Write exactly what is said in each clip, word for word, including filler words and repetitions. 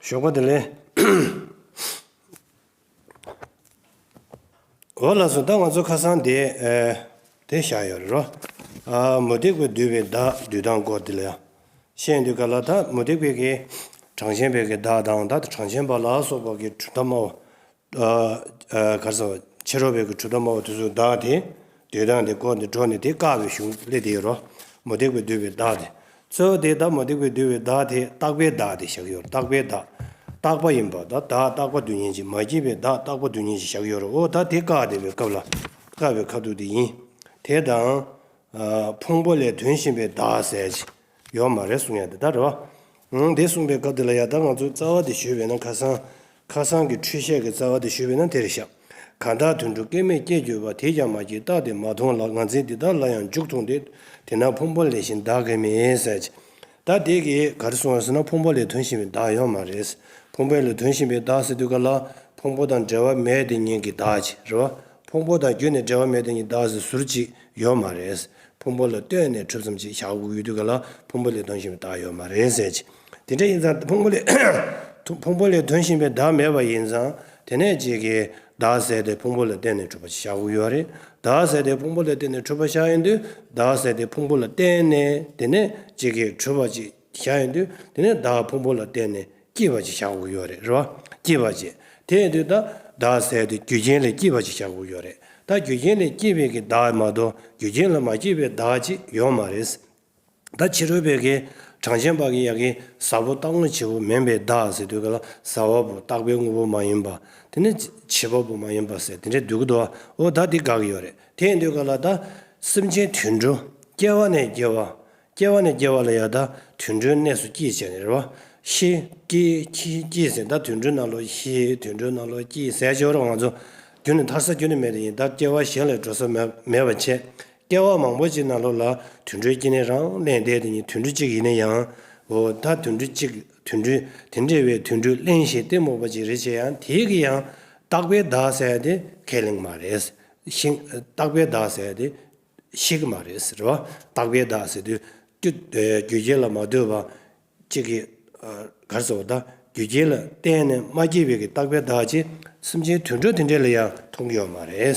ཞོགས་པ་བདེ་ལེགས། འོ་ལགས་སོ། ད་ང་ཚོ་ཁ་སང་དེ་ཨེ་དེ་བཞག་ཡོད་རེད་རོ། ཨ་མུ་སྟེགས་པས་བསྡུས་པའི་བརྡ་བསྡུས་སྟངས་སྐོར་དེ་ལ་ཡང་བཤད་དུས་ག་ལ། ད་མུ་སྟེགས་པའི་གི་གྲངས་ཅན་པའི་གི་བརྡ་དང་། ད་གྲངས་ཅན་པ་ལ་སོགས་པ་གི་གྲུབ་མཐའ་སྨྲ་བ། ཨ་ཨ་ག་རེ་ཟེར། ཕྱི་རོལ་པའི་གི་གྲུབ་མཐའ་སྨྲ་བ་དེ་ཚོའི་བརྡ་དེ་བསྡུས་སྟངས་དེ་སྐོར་དེ་འགྲོ་ནས་དེ་བཀག་པའི་གཞུང་སླེབས་བསྡད་ཡོད་རོ། མུ་སྟེགས་པས་བསྡུས་པའི་བརྡ་དེ། གཙོ་བོ་དེ་ད་མུ་སྟེགས་པས་བསྡུས་པའི་བརྡ་དེ་རྟག་པའི་བརྡ་དེ་བཞག་གི་ཡོད་རེད། རྟག་པའི་བརྡ། རྟག་པ་ཡིན་པ། ད་བརྡ་རྟག་པ་བསྡུ་མཁན་ཅིག་མ་སྐྱེས་པའི་བརྡ་རྟག་པ་བསྡུ་མཁན་ཅིག་བཞག་གི་ཡོད་རེད། འོ་ད་དེ་བཀག་བསྡད་པའི་སྐབས་ལ་བཀག་པའི་ཁ་ཐུག་དེ་ཡིན། དེ་དང་། ཨ་ཕུང་པོ་ལས་དོན་གཞན་པའི་བརྡ་ཟེར་ཅིག་ཡོད་མ་རེད་གསུང་ཡ་དེ་ད་རེད་བ། ཨང་། དེ་གསུངས་པའི་སྐབས་དེ་ལ་ཡ་ད་ང་ཚོས་རྩ་བ་དེ་ཞུས་པས་ན། ཁ་སང་ཁ་སང་གི་འཁྲུལ་བཤད་ཀྱི་རྩ་བ་དེ་ཞུས་པས་ན་དེ་རེད་ཤག་གང་དག་དུད་འགྲོ་སྐྱེ་མེད་སྐྱེ་གྱུར་པ། དེས་ཀྱང་མ་སྐྱེས་རྟག་སྟེ་མ་མཐོང་ལ། ངར་འཛིན་དེ་དག་ལ་ཡང་འཇུག་ཐུང་སྟེ། དེས་ན་ཕུང་པོ་ལས་གཞན་བདག་གི་མིན་ཟེར་ཅིག་ད་དེ་གིས་ག་རེ་གསུངས་པ་ཟེར་ན། ཕུང་པོ་ལས་དོན་གཞན་པའི་བདག་ཡོད་མ་རེད། ཕུང་པོ་ལས་དོན་གཞན་པའི་བདག་ཟེར་དུས་ག་ལ་ཕུང་པོ་དང་འབྲེལ་བ་མེད་དེ་ཉིད་ཀྱི་བདག་ཅིག་རེད་བ། ཕུང་པོ་དང་རྒྱུ་ནས་འབྲེལ་བ་མེད་དེ་ཉིད་བདག་ཟེར་ཟུར་ཅིག་ཡོད་མ་རེད། ཕུང་པོ་ལ་ལྟོས་ནས་གྲུབ་ཙམ་ཅིག་བཞག་དགོས་ཡོད་དུས་ག་ལ་ཕུང་པོ་ལས་དོན་གཞན་པའི་བདག་ཡོད་མ་རེད་ཟེར་ཅིག་དེ་འདྲ་ཡིན་ཙང་ཕུང་པོ་ལས་ཕུང་པོ་ལས་དོན་གཞན་པའི་བདག་མེད་པ་ཡིན་ཙང་། དེ་ནས་ཅིག་གི་བདག་ཟེར་དེ་ཕུང་པོ་ལ་བརྟེན་ནས་གྲུབ་པ་ཅིག་བཞག་དགོས་ཡོད་རེད། བདག་ཟེར་དེ་ཕུང་པོ་ལ་བརྟེན་ནས་གྲུབ་པ་བཞག་ཡོང་དུས། བདག་ཟེར་དེ་ཕུང་པོ་ལ་བརྟེན་ནས་དེ་ནས་ཅིག་གི་གྲུབ་པ་ཅིག་བཞག་ཡོང་དུས། དེ་ནས་བདག་ཕུང་པོ་ལ་བརྟེན་ནས་སྐྱེས་པ་ཅིག་བཞག་དགོས་ཡོད་རེད། རེད་བ། སྐྱེས་པ་ཅིག་དེ་ཡིན་དུས་ད་བདག་ཟེར་དེ་རྒྱུ་རྐྱེན་ལས་སྐྱེས་པ་ཅིག་བཞག་དགོས་ཡོད་རེད། ད་རྒྱུ་རྐྱེན་ལས་སྐྱེས་པའི་གི་བདག་མ་གཏོགས་རྒྱུ་རྐྱེན་ལ་མ་སྐྱེས་པའི་བདག་ཅིག་ཡོད་མ་རེད། ད་ཕྱི་རོལ་པའི་གི་གྲངས་ཅན་པ་གི་ཡ་གི་ཟ་བོ་རྟག་དངོས་བྱེད་པོ་མིན་པའི་བདག་ཟེར་དུས་ག་ལ། ཟ་བ་པོ་རྟག་པའི་དངོས་པོ་མ་ཡིན་པ། དེ་ནས་བྱེད་པ་པོ་མ་ཡིན་པ་ཟེར་དེ་འདྲས་འདུག་གི་འདུག་འོ་ད་འདི་དགག་གི་ཡོད་རེད། དེ་ཡིན་དུས་ག་ལ་ད་སེམས་ཅན་དུད་འགྲོ་སྐྱེ་བ་ནས་སྐྱེ་བ། སྐྱེ་བ་ནས་སྐྱེ་བ་ལ་ཡ་ད་དུད་འགྲོའི་གནས་སུ་སྐྱེས་བྱས་ནས་རེད་བ། ཤི། སྐྱེ། འཁྱིལ། སྐྱེས་ཟེར། ད་དུད་འགྲོའི་ནང་ལོགས་ཤི། དུད་འགྲོའི་ནང་ལོགས་སྐྱེས་ཟེར་བྱས་རོགས་ང་ཚོ་རྒྱུན་ནས་ཐར་ས་རྒྱུན་ནས་མེད་དེ་ཡིན། ད་སྐྱེ་བ་གཞན་ལ་འགྲོ་ས་མེད་མེད་པ་བྱས། སྐྱེ་བ་མང་པོ་ཅིག་ནང་ལོགས་ལ་དུད་འགྲོའི་སྐྱེ་གནས་རང་ལེན་བསྡད་དེ་ཡིན། དུད་འགྲོ་གཅིག་ཡིན་ན་ཡང་། འོ་ད་དུད་འགྲོ་གཅིག་དུད་འགྲོའི་དེ་འདྲ་བའི་དུད་འགྲོའི་གླེན་ཞིང་གཏི་མུག་པ་ཅིག་རེད་བྱས་ཡང་། དེ་གི་ཡང་རྟག་པའི་བདག་ཟེར་ཡ་དེ་ཁས་ལེན་གྱི་མ་རེད། ཤིང་རྟག་པའི་བདག་ཟེར་ཡ་དེ་ཤེས་ཀྱི་མ་རེད་ཟེར་བ། རྟག་པའི་བདག་ཟེར་དུས་རྒྱུ་རྒྱུ་རྐྱེན་ལ་མ་ལྟོས་པ་གཅིག་གིས་ཨ་ག་རེ་ཟེར་བ། ད་རྒྱུ་རྐྱེན་ལ་བརྟེན་ནས་མ་སྐྱེས་པའི་གི་རྟག་པའི་བདག་ཅིག་སེམས་ཅན་དུད་འགྲོ་དེ་འདྲ་ལ་ཡང་མཐོང་གི་ཡོད་མ་རེད།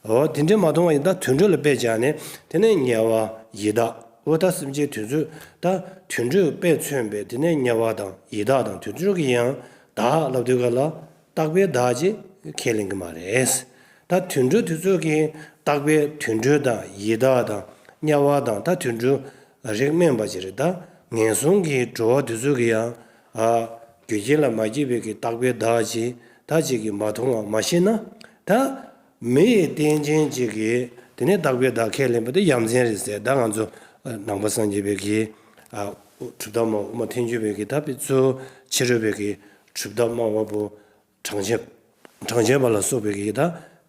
འོ་དེ་འདྲ་མ་མཐོང་བ་ཡིན་ད་དུད་འགྲོ་ལ་དཔེ་བཞག་ནས། དེ་ནས་དམྱལ་བ་ཡི་དྭགས། འོ་ད་སེམས་ཅན་དེ་ཚོ་ད་དུད་འགྲོས་དཔེ་མཚོན་པའི་དེ་ནས་དམྱལ་བ་དང་ཡི་དྭགས་དང་དེ་ཚོ་གི་ཡང་བདག་ལབ་དུས་ག་ལ། རྟག་པའི་བདག་ཅིག་ཁས་ལེན་གྱི་མ་རེད། ད་དུད་འགྲོ་དེ་ཚོ་གི་རྟག་པའི་དུད་འགྲོ་དང་ཡི་དྭགས་དང་དམྱལ་བ་དང་ད་དུད་འགྲོ་རིགས་དམན་པ་ཅིག་རེད། ད་ངན་སོང་གི་འགྲོ་བ་དེ་ཚོ་གི་ཡང་ཨ་རྒྱུ་རྐྱེན་ལ་མ་སྐྱེས་པའི་གི་རྟག་པའི་བདག་ཅིག་ད་ཅིག་གིས་མ་མཐོང་བ་མ་ཤེས་ན། ད་མི་ཡི་རྟེན་ཅན་ཅིག་གིས་དེ་ནས་རྟག་པའི་བདག་ཁས་ལེན་པ་དེ་ཡ་མཚན་རེད་ཟེར། ད་ང་ཚོ་ནང་པ་སངས་རྒྱས་པའི་གི་ཨ་གྲུབ་མཐའ་སྨྲ་བ་དབུ་མ་ཐལ་འགྱུར་བའི་གི་ད་དཔེ་ཚུལ་ཕྱི་རོལ་པའི་གི་གྲུབ་མཐའ་སྨྲ་བ་པོ། གྲངས་ཅན། གྲངས་ཅན་པ་ལ་སོགས་པའི་གི་ད་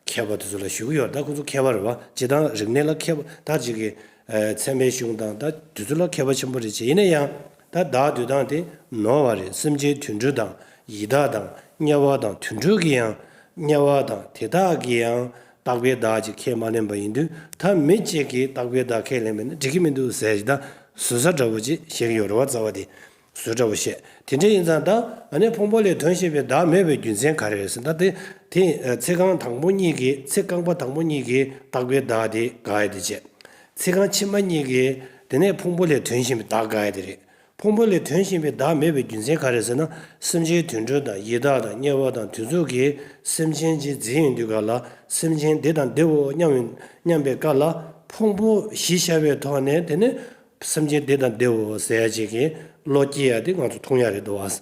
མཁས་པ་དེ་ཚོ་ལ་ཞུ་གི་ཡོད་རེད། ད་ཁོ་ཚོ་མཁས་པ་རེད་བ། སྤྱིར་བཏང་རིག་གནས་ལ་མཁས་པ། ད་ཅིག་གི་ཨ་ཚད་མའི་གཞུང་དང་ད་དེ་ཚོ་ལ་མཁས་པ་ཆེན་པོ་རེད་བྱས། ཡིན་ན་ཡང་ད་བདག་འདོད་སྟངས་དེ་ནོར་བ་རེད། སེམས་ཅན་དུད་འགྲོ་དང་ཡི་དྭགས་དང་དམྱལ་བ་དང་དུད་འགྲོ་གི་ཡང་དམྱལ་བ་དང་དེ་དག་གི་ཡང་རྟག་པའི་བདག་ཅིག་ཁས་མ་ལེན་པ་ཡིན་དུས། ད་མི་གཅིག་གིས་རྟག་པའི་བདག་ཁས་ལེན་པ་ཡིན་ན་འགྲིག་གི་མི་འདུག་ཟེར་ཞིག་ད་ཟུར་ཟ་འདྲ་པོ་ཅིག་བཤད་ཀྱི་ཡོད་རེད་བ། རྩ་བ་དེ། བཟོ་འདྲ་བོ་བཤད། དེ་འདྲ་ཡིན་ཙང་ད་ཨ་ནི་ཕུང་པོ་ལས་དོན་གཞན་པའི་བདག་མེད་པའི་རྒྱུ་མཚན་ག་རེ་རེད་ཟེར་ན། ད་དེ་དེ་ཚིག་རྐང་དང་པོ་གཉིས་ཀྱིས། ཚིག་རྐང་པ་དང་པོ་གཉིས་ཀྱིས་རྟག་པའི་བདག་དེ་དགག་ཡ་དེ་བྱས། ཚིག་རྐང་ཕྱི་མ་གཉིས་ཀྱིས་དེ་ནས་ཕུང་པོ་ལས་དོན་གཞན་པའི་བདག་དགག་ཡ་དེ་རེད། ཕུང་པོ་ལས་དོན་གཞན་པའི་བདག་མེད་པའི་རྒྱུ་མཚན་ག་རེ་ཟེར་ན། སེམས་ཅན་དུད་འགྲོ་དང་ཡི་དྭགས་དང་དམྱལ་བ་དང་དེ་ཚོ་གིས་སེམས་ཅན་ཅིག་འཛིན་ཡོང་དུས་ག་ལ། སེམས་ཅན་འདི་དང་འདིའོ་སྙམ་སྙམ་པའི་སྐབས་ལ། ཕུང་པོ་གཞི་བཞག་པའི་ཐོག་ནས་དེ་ནས། སེམས་ཅན་འདི་དང་འདིའོ་ཟེར་ཡ་ཅིག་གི་བློ་སྐྱེ་ཡ་དེ་ང་ཚོ་མཐོང་ཡ་རེད་འདུག་བ།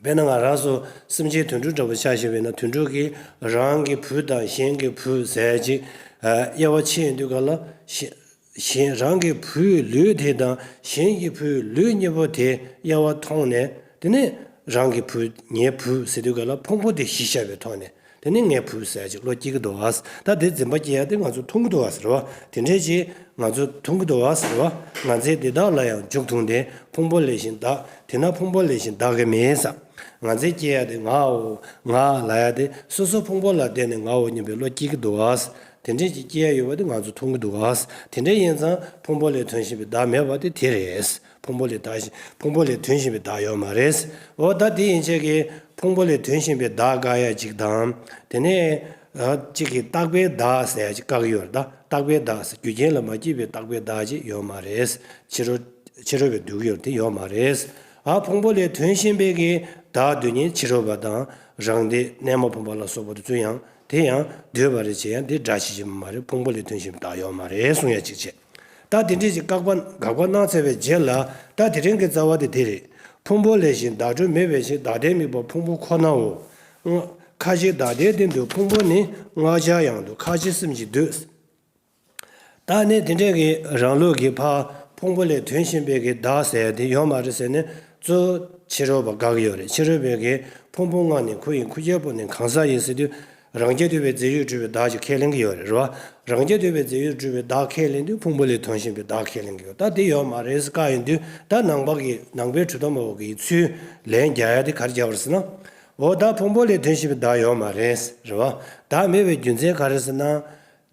དཔེར་ན་ང་རང་ཚོ་སེམས་ཅན་དུད་འགྲོ་འདྲ་པོ་ཆ་བཞག་པ་ཡིན་ན། དུད་འགྲོ་གིས་རང་གི་བུ་དང་གཞན་གྱི་བུ་ཟེར་ཡ་ཅིག་ཨ་དབྱེ་བ་ཕྱེ་ཡོང་དུས་ག་ལ། གཞན་གཞན་རང་གི་བུའི་ལུས་དེ་དང་གཞན་གྱི་བུའི་ལུས་གཉིས་པོ་དེ་དབྱེ་བ་མཐོང་ནས། དེ་ནས་རང་གི་བུ་ངའི་བུ་ཟེར་དུས་ག་ལ། ཕུང་པོ་དེ་གཞི་བཞག་པའི་ཐོག་ནས། དེ་ནི་ངའི་བུ་ཟེར་ཅིག་བློ་སྐྱེ་གི་འདུག་བ། ད་དེ་འཛིན་པ་སྐྱེ་ཡ་དེ་ང་ཚོ་མཐོང་གི་འདུག་བ་ཟེར་བ། དེ་འདྲས་ཅིག་ང་ཚོ་མཐོང་གི་འདུག་བ་ཟེར་བ། ངར་འཛིན་དེ་དག་ལ་ཡང་འཇུག་ཐུང་སྟེ། ཕུང་པོ་ལས་གཞན་བདག་དེས་ན་ཕུང་པོ་ལས་གཞན་བདག་གི་མིན་ཟེར། ངར་འཛིན་སྐྱེ་ཡ་དེ་ངའོ་ང་ལབ་ཡ་དེ། སོ་སོ་ཕུང་པོ་ལ་བརྟེན་ནས་ངའོ་སྙམ་པའི་བློ་སྐྱེ་གི་འདུག་བ། དེ་འདྲས་ཅིག་སྐྱེ་ཡ་ཡོད་པ་དེ་ང་ཚོ་མཐོང་གི་འདུག་བ། དེ་འདྲས་ཡིན་ཙང་ཕུང་པོ་ལས་དོན་གཞན་པའི་བདག་མེད་པ་དེ་དེ་རེད། ཕུང་པོ་ལས་བདག་ཕུང་པོ་ལས་དོན་གཞན་པའི་བདག་ཡོད་མ་རེད། འོ་ད་དེ་ཡིན་ཆད་ཀྱི་ཕུང་པོ་ལས་དོན་གཞན་པའི་བདག་བཀག་ཡ་གཅིག་དང་། དེ་ནས་ཨ་གཅིག་གི་རྟག་པའི་བདག་ཟེར་ཡ་གཅིག་བཀག་ཡོད་རེད། ད་རྟག་པའི་བདག་ཟེར་རྒྱུ་རྐྱེན་ལ་མ་སྐྱེས་པའི་རྟག་པའི་བདག་ཅིག་ཡོད་མ་རེད། ཕྱི་རོལ་ཕྱི་རོལ་པའི་འདོད་ཀྱི་ཡོད་རེད། དེ་ཡོད་མ་རེད། ཨ་ཕུང་པོ་ལས་དོན་གཞན་པའི་གི་བདག་འདོད་མཁན་ཕྱི་རོལ་པ་དང་རང་སྡེ་གནས་མ་བུམ་པ་ལ་སོགས་པ་དེ་ཚོ་ཡང་དེ་ཡང་འདོད་པ་རེད་བྱས་ཡང་དེ་སྒྲ་ཇི་བཞིན་པ་མ་རེད། ཕུང་པོ་ལས་དོན་གཞན་པའི་བདག་ཡོད་མ་རེད་གསུང་ཡ་གཅིག་བྱས། ད་དེ་འདྲས་ཀྱི་བཀག་པ་དགག་པ་གནང་ཚར་བའི་རྗེས་ལ་ད་དེ་རིང་གི་རྩ་བ་དེ་དེ་རེད། ཕུང་པོ་ལས་གཞན་བདག་སྒྲུབ་མེད་པའི་ཕྱིར་བདག་ལྡན་དམིགས་པ་ཕུང་པོ་ཁོ་ནའོ། ཁ་ཅིག་བདག་ལྡན་སྟེང་དུ་ཕུང་པོ་ནི་ལྔ་ཆར་ཡང་དུ་ཁ་ཅིག་སེམས་ཀྱིས་འདོད། ད་ནི་དེ་འདྲས་ཀྱི་རང་ལུགས་ཀྱི་ཕ་ཕུང་པོ་ལས་དོན་གཞན་པའི་གི་བདག་ཟེར་དེ་ཡོད་མ་རེད་ཟེར་ནས་གཙོ་བོ་ཕྱི་རོལ་པ་དགག་གི་ཡོད་རེད། ཕྱི་རོལ་པའི་གི་ཕུང་པོ་ལྔ་ནི་ཁུ་ཡིན། ཁུ་ཁྱེར་པོ་ནི་གང་ཟག་ཡིན་ཟེར་དུས། རང་རྐྱ་ཐུབ་པའི་རྫས་ཡོད་གྲུབ་པའི་བདག་ཅིག་ཁས་ལེན་གྱི་ཡོད་རེད། རེད་བ། རང་རྐྱ་ཐུབ་པའི་རྫས་ཡོད་གྲུབ་པའི་བདག་ཁས་ལེན་དུས་ཕུང་པོ་ལས་དོན་གཞན་པའི་བདག་ཁས་ལེན་གྱི་ཡོད། ད་དེ་ཡོད་མ་རེད་ཟེར་བཀག་ཡོང་དུས་ད་ནང་པ་གི་ནང་པའི་གྲུབ་མཐའ་སྨྲ་བ་གི་ཚུལ་ལན་རྒྱག་ཡ་དེ་ག་རེ་རྒྱག་པ་རེད་ཟེར་ན། འོ་ད་ཕུང་པོ་ལས་དོན་གཞན་པའི་བདག་ཡོད་མ་རེད། རེད་བ། བདག་མེད་པའི་རྒྱུ་མཚན་ག་རེ་ཟེར་ན།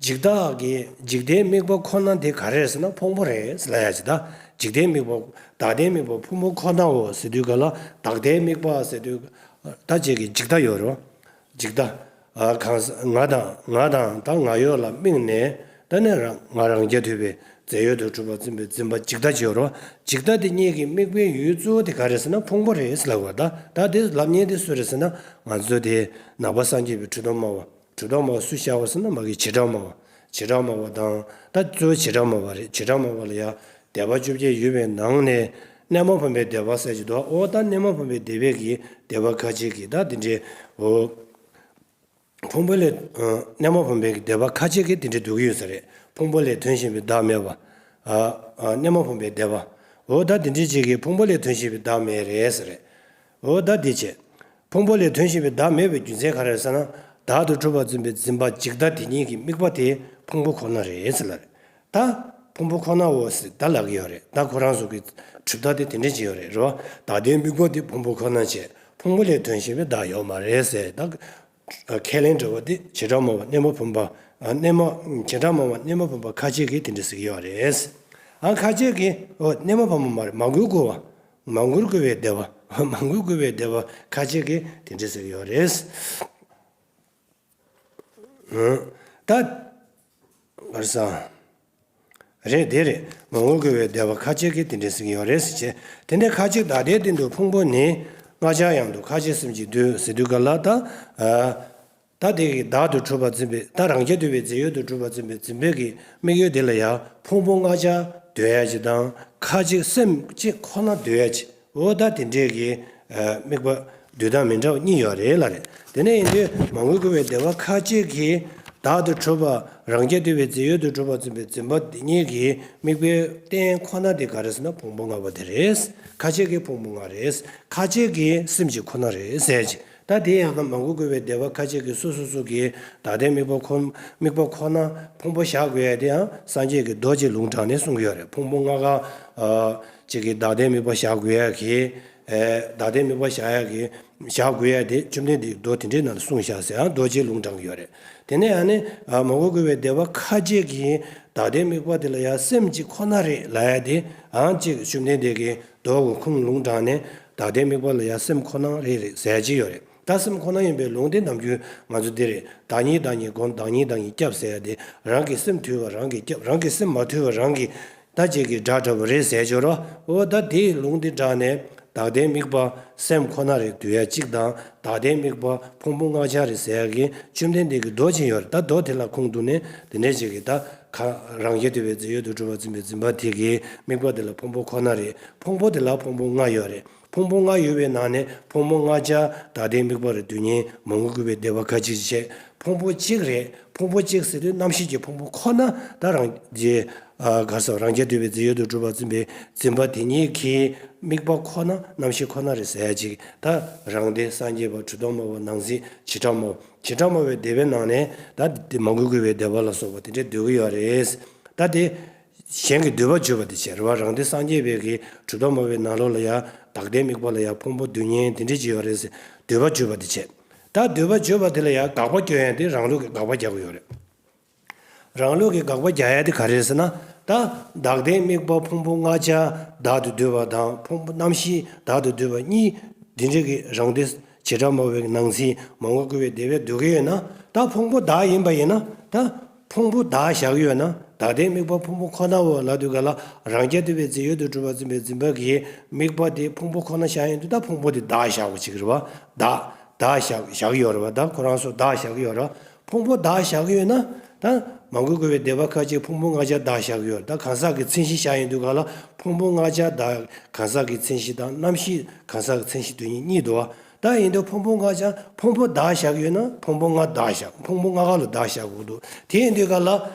འཇིག་བདག་གི་འཇིག་ལྟའི་དམིགས་པ་ཁོ་ན་དེ་ག་རེ་རེད་ཟེར་ན་ཕུང་པོ་རེད་ཟེར་ལབ་ཡ་ཅིག་ད་འཇིག་ལྟའི་དམིགས་པ་བདག་ལྡན་དམིགས་པ་ཕུང་པོ་ཁོ་ནའོ་ཟེར་དུས་ག་ལ་བདག་ལྡན་དམིགས་པ་ཟེར་དུས་ད་ཅིག་གི་འཇིག་ལྟ་ཡོད་རེད། འཇིག་ལྟ། ཨ་གང་ས་ང་དང་ང་དང་ད་ང་ཡོད་ལ་དམིགས་ནས་ད་ནི་རང་ང་རང་རྐྱ་ཐུབ་པའི་རྫས་ཡོད་དུ་གྲུབ་པར་འཛིན་པའི་འཛིན་པ་འཇིག་ལྟ་ཅིག་ཡོད་རེད། འཇིག་ལྟ་དེ་གཉིས་ཀྱི་དམིགས་པའི་ཡུལ་གཙོ་བོ་དེ་ག་རེ་ཟེར་ན་ཕུང་པོ་རེད་ཟེར་ལབ་པ་ད། ད་དེ་ལབ་མཁན་དེ་སུ་རེད་ཟེར་ན་ང་ཚོ་དེ་ནང་པ་སངས་རྒྱས་པའི་གྲུབ་མཐའ་སྨྲ་བ། གྲུབ་མཐའ་སྨྲ་བ་སུ་བཞག་པ་ཟེར་ན་མ་གི་བྱེ་བྲག་སྨྲ་བ། བྱེ་བྲག་སྨྲ་བ་དང་ད་གཙོ་བོ་བྱེ་བྲག་སྨྲ་བ་རེད། བྱེ་བྲག་སྨྲ་བ་ལ་ཡང་སྡེ་པ་བཅོ་བརྒྱད་ཡོད་པའི་ནང་ནས་གནས་མ་བུམ་པའི་སྡེ་པ་ཟེར་གྱི་འདུག་འོ་ད་གནས་མ་བུམ་པའི་སྡེ་པའི་གི་སྡེ་པ་ཁ་ཅིག་གིས་ད་དེ་འདྲའི་འོ། ཕུང་པོ་ལས། ཨ་གནས་མ་བུམ་པའི་གི་སྡེ་པ་ཁ་ཅིག་གིས་དེ་འདྲའི་འདོད་ཀྱི་ཡོད་ས་རེད། ཕུང་པོ་ལས་དོན་གཞན་པའི་བདག་མེད་པ། ཨ་ཨ་གནས་མ་བུམ་པའི་སྡེ་པ། འོ་ད་དེ་འདྲའི་ཅིག་གིས་ཕུང་པོ་ལས་དོན་གཞན་པའི་བདག་མེད་རེད་ཟེར་རེད། འོ་ད་འདི་བྱས། ཕུང་པོ་ལས་དོན་གཞན་པའི་བདག་མེད་པའི་རྒྱུ་མཚན་ག་རེ་རེད་ཟེར་ན། བདག་ཏུ་གྲུབ་པར་འཛིན་པའི་འཛིན་པ་འཇིག་ལྟ་དེ་ཉིད་ཀྱི་དམིགས་པ་དེ་ཕུང་པོ་ཁོ་ན་རེད་ཟེར་ལ་རེད། ད་ཕུང་པོ་ཁོ་ནའོ་ཟེར་ད་ལབ་ཀྱི་ཡོད་རེད། ད་ཁོ་རང་ཚོ་གི་གྲུབ་མཐའ་དེ་དེ་འདྲ་ཅིག་ཡོད་རེད། རེད་བ། བདག་ལྡན་དམིགས་པ་དེ་ཕུང་པོ་ཁོ་ན་བྱས། ཕུང་པོ་ལས་དོན་གཞན་པའི་བདག་ཡོད་མ་རེད་ཟེར་ད། ཁས་ལེན་འདྲ་བ་དེ་བྱེ་བྲག་སྨྲ་བ་གནས་མ་བུམ་པ། ཨ་གནས་མ། བྱེ་བྲག་སྨྲ་བ་གནས་མ་བུམ་པ་ཁ་ཅིག་གིས་དེ་འདྲ་ཟེར་གྱི་ཡོད་རེད། ཨ་ཁ་ཅིག་གིས་འོ་གནས་མ་བུམ་པ་མ་རེད། མ་གུས་བཀུར་བ། མ་གུས་བཀུར་བའི་སྡེ་པ། མ་གུས་བཀུར་བའི་སྡེ་པ་ཁ་ཅིག་གིས་དེ་འདྲ་ཟེར་གྱི་ཡོད་རེད། ཨ་ད། ག་རེ་ཟ། རེད་དེ་རེད། མ་གུས་བཀུར་བའི་སྡེ་པ་ཁ་ཅིག་གིས་དེ་འདྲ་ཟེར་གྱི་ཡོད་རེད་ཟེར་བྱས། དེ་འདྲའི་ཁ་ཅིག་བདག་ལྡན་སྟེང་དུ་ཕུང་པོ་ནི་ལྔ་ཆར་ཡང་དུ་ཁ་ཅིག་སེམས་ཀྱིས་འདོད་ཟེར་དུས་ག་ལ་ད། ཨ་ད་དེ་གི་བདག་ཏུ་གྲུབ་པར་འཛིན་པའི་ད་རང་རྐྱ་ཐུབ་པའི་རྫས་ཡོད་དུ་གྲུབ་པར་འཛིན་པའི་འཛིན་པའི་གི་དམིགས་ཡུལ་དེ་ལ་ཡང་ཕུང་པོ་ལྔ་ཆར་འདོད་ཡ་ཅིག་དང་ཁ་ཅིག་སེམས་གཅིག་ཁོ་ན་འདོད་ཡ་ཅིག་འོ་ད་དེ་འདྲའི་གི་ཨ་དམིགས་པ་འདོད་སྟངས་མི་འདྲ་བ་གཉིས་ཡོད་རེད་ལ་རེད། དེ་ནས་ཡིན་དུས་མ་གུས་བཀུར་བའི་སྡེ་པ་ཁ་ཅིག་གིས་བདག་ཏུ་གྲུབ་པ་རང་རྐྱ་ཐུབ་པའི་རྫས་ཡོད་དུ་གྲུབ་པར་འཛིན་པའི་འཛིན་པ་དེ་གཉིས་ཀྱི་དམིགས་པའི་རྟེན་ཁོ་ན་དེ་ག་རེ་ཟེར་ན་ཕུང་པོ་ལྔ་པོ་དེ་རེད། ཁ་ཅིག་གིས་ཕུང་པོ་ལྔ་རེད། ཁ་ཅིག་གིས་སེམས་གཅིག་ཁོ་ན་རེད་ཟེར་གྱི། ད་དེ་ཡང་མ་གུས་བཀུར་བའི་སྡེ་པ་ཁ་ཅིག་གིས་སོ་སོ་སོ་གི་བདག་ལྡན་དམིགས་པ་ཁོ་དམིགས་པ་ཁོ་ན་ཕུང་པོ་བཞག་དགོས་ཡ་དེ་ཡང་སངས་རྒྱས་ཀྱི་རྡོ་རྗེ་ལུང་དྲངས་ནས་གསུང་གི་ཡོད་རེད། ཕུང་པོ་ལྔ་ཀ་ཨ་ཅིག་གི་བདག་ལྡན་དམིགས་པ་བཞག་དགོས་ཡ་གི། ཨེ་བདག་ལྡན་དམིགས་པ་བཞག་ཡ་གི་བཞག་དགོས་ཡ་དེ་བཅོམ་ལྡན་འདས་ཀྱི་མདོ་དེ་འདྲའི་ནང་ལ་གསུངས་བཞག་ཟེར་ཡང་རྡོ་རྗེ་ལུང་དྲངས་ཀྱི་ཡོད་རེད། དེ་ནས་ཡང་ནི་ཨ་མ་གུས་བཀུར་བའི་སྡེ་པ་ཁ་ཅིག་གིས་བདག་ལྡན་དམིགས་པ་དེ་ལ་ཡང་སེམས་གཅིག་ཁོ་ན་རེད་ལབ་ཡ་དེ་ཡང་ཅིག་བཅོམ་ལྡན་འདས་ཀྱི་མདོ་གི་ཁུངས་ལུང་དྲངས་ནས་བདག་ལྡན་དམིགས་པ་ལ་ཡང་སེམས་ཁོ་ན་རེད་རེད་ཟེར་ཡ་ཅིག་ཡོད་རེད། ད་སེམས་ཁོ་ན་ཡིན་པའི་ལུང་དེ་ནམ་རྒྱུན་ང་ཚོ་འདི་རེད། བདག་ཉིད་བདག་ཉིད་སྒོམ། བདག་ཉིད་བདག་ཉིད་སྐྱབས་ཟེར་ཡ་དེ་རང་གི་སེམས་ཐུལ་བ་རང་གིས་སྐྱབས། རང་གི་སེམས་མ་ཐུལ་བ་རང་གིས་ད་ཅིག་གི་དགྲ་འདྲ་བོ་རེད་ཟེར་སྦྱོར་བ། འོ་ད་དེའི་ལུང་འདི་དྲངས་ནས་བདག་ལྡན་དམིགས་པ་སེམས་ཁོ་ན་རེད་འདོད་ཡ་གཅིག་དང་། བདག་ལྡན་དམིགས་པ་ཕུང་པོ་ལྔ་ཆར་རེད་ཟེར་ཡ་གི་བཅོམ་ལྡན་འདས་ཀྱི་མདོ་ཅིག་ཡོད་རེད། ད་མདོ་དེ་ལ་ཁུངས་གཏུགས་ནས་དེ་འདྲས་ཅིག་གི་ད་ག་རང་རྐྱ་ཐུབ་པའི་རྫས་ཡོད་དུ་གྲུབ་པར་འཛིན་པའི་འཛིན་པ་དེ་གི་དམིགས་པ་དེ་ལ་ཕུང་པོ་ཁོ་ན་རེད། ཕུང་པོ་དེ་ལ་ཕུང་པོ་ལྔ་ཡོད་རེད། ཕུང་པོ་ལྔ་ཡོད་པའི་ནང་ནས་ཕུང་པོ་ལྔ་ཆར་བདག་ལྡན་དམིགས་པ་རེད་འདོད་མཁན་མ་གུས་བཀུར་བའི་སྡེ་པ་ཁ་ཅིག་བྱས། ཕུང་པོ་གཅིག་རེད། ཕུང་པོ་གཅིག་ཟེར་དུས་རྣམ་ཤེས་ཀྱི་ཕུང་པོ་ཁོ་ན་ད་རང་རྗེ་ཨ་ག་རེ་ཟེར་རང་རྐྱ་ཐུབ་པའི་རྫས་ཡོད་དུ་གྲུབ་པར་འཛིན་པའི་འཛིན་པ་དེ་ཉིད་ཀྱི་དམིགས་པ་ཁོ་ན་རྣམ་ཤེས་ཁོ་ན་རེད་ཟེར་ཡ་ཅིག་ད་རང་སྡེ་སངས་རྒྱས་པ་གྲུབ་མཐའ་སྨྲ་བ་ནང་གསེས་བྱེ་བྲག་སྨྲ་བ། བྱེ་བྲག་སྨྲ་བའི་སྡེ་པའི་ནང་ནས་ད་དེ་མ་གུས་བཀུར་བའི་སྡེ་པ་ལ་སོགས་པ་དེ་འདྲས་འདོད་ཀྱི་ཡོད་རེད། ད་དེ། གཞན་གྱི་འདོད་པ་བརྗོད་པ་དེ་བྱས་རེད་བ། རང་སྡེ་སངས་རྒྱས་པའི་གི་གྲུབ་མཐའ་སྨྲ་བའི་ནང་ལོགས་ལ་ཡང་བདག་ལྡན་དམིགས་པ་ལ་ཡང་ཕུང་པོ་འདོད་མཁན་དེ་འདྲས་ཅིག་ཡོད་རེད་ཟེར་འདོད་པ་བརྗོད་པ་དེ་བྱས། ད་འདོད་པ་བརྗོད་པ་དེ་ལ་ཡང་དགག་པ་སྐྱོན་ཡང་དེ་རང་ལུགས་ཀྱི་དགག་པ་རྒྱག་གི་ཡོད་རེད། རང་ལུགས་ཀྱི་དགག་པ་རྒྱག་ཡ་དེ་ག་རེ་རེད་ཟེར་ན། ད་བདག་ལྡན་དམིགས་པ་ཕུང་པོ་ལྔ་ཆར་བདག་ཏུ་འདུས་པ་དང་ཕུང་པོ་རྣམ་ཤེས་བདག་ཏུ་འདུས་པ་གཉིས། འདི་འདྲ་གི་རང་སྡེ་བྱེ་བྲག་སྨྲ་བའི་ནང་ཚན་མང་པོ་བཀོད་པའི་སྡེ་པས་འདོད་ཀྱི་ཡོད་ན། ད་ཕུང་པོ་བདག་ཡིན་པ་ཡིན་ན། ད་ཕུང་པོ་བདག་བཞག་གི་ཡོད་ན། བདག་ལྡན་དམིགས་པ་ཕུང་པོ་ཁོ་ནའོ་ལབ་དུས་ག་ལ། རང་རྐྱ་ཐུབ་པའི་རྫས་ཡོད་དུ་གྲུབ་པར་འཛིན་པའི་འཛིན་པ་གི་དམིགས་པ་དེ་ཕུང་པོ་ཁོ་ན་བཞག་ཡོང་དུས། ད་ཕུང་པོ་དེ་བདག་བཞག་པ་ཅིག་རེད་བ། བདག་བདག་བཞག་བཞག་གི་ཡོད་རེད་བ། ད་ཁོ་རང་ཚོ་བདག་བཞག་གི་ཡོད་རེད་བ། ཕུང་པོ་བདག་བཞག་གི་ཡོད་ན། ད་མང་པོ་བཀོད་པའི་སྡེ་པ་ཁ་ཅིག་ཕུང་པོ་ལྔ་ཆར་བདག་བཞག་གི་ཡོད་རེད། ད་གང་ཟག་གི་མཚན་གཞི་བཞག་ཡོང་དུས་ག་ལ། ཕུང་པོ་ལྔ་ཆར་བདག་གང་ཟག་གི་མཚན་གཞི་དང་རྣམ་ཤེས་གང་ཟག་གི་མཚན་གཞི་དེ་གཉིས་གཉིས་འདུག་བ། ད་ཡིན་དུས་ཕུང་པོ་ལྔ་ཆར་ཕུང་པོ་བདག་བཞག་ཡོད་ན། ཕུང་པོ་ལྔ་བདག་བཞག་ཕུང་པོ་ལྔ་ག་ལ་བདག་བཞག་དགོས་འདུག་དེ་ཡིན་དུས་ག་ལ།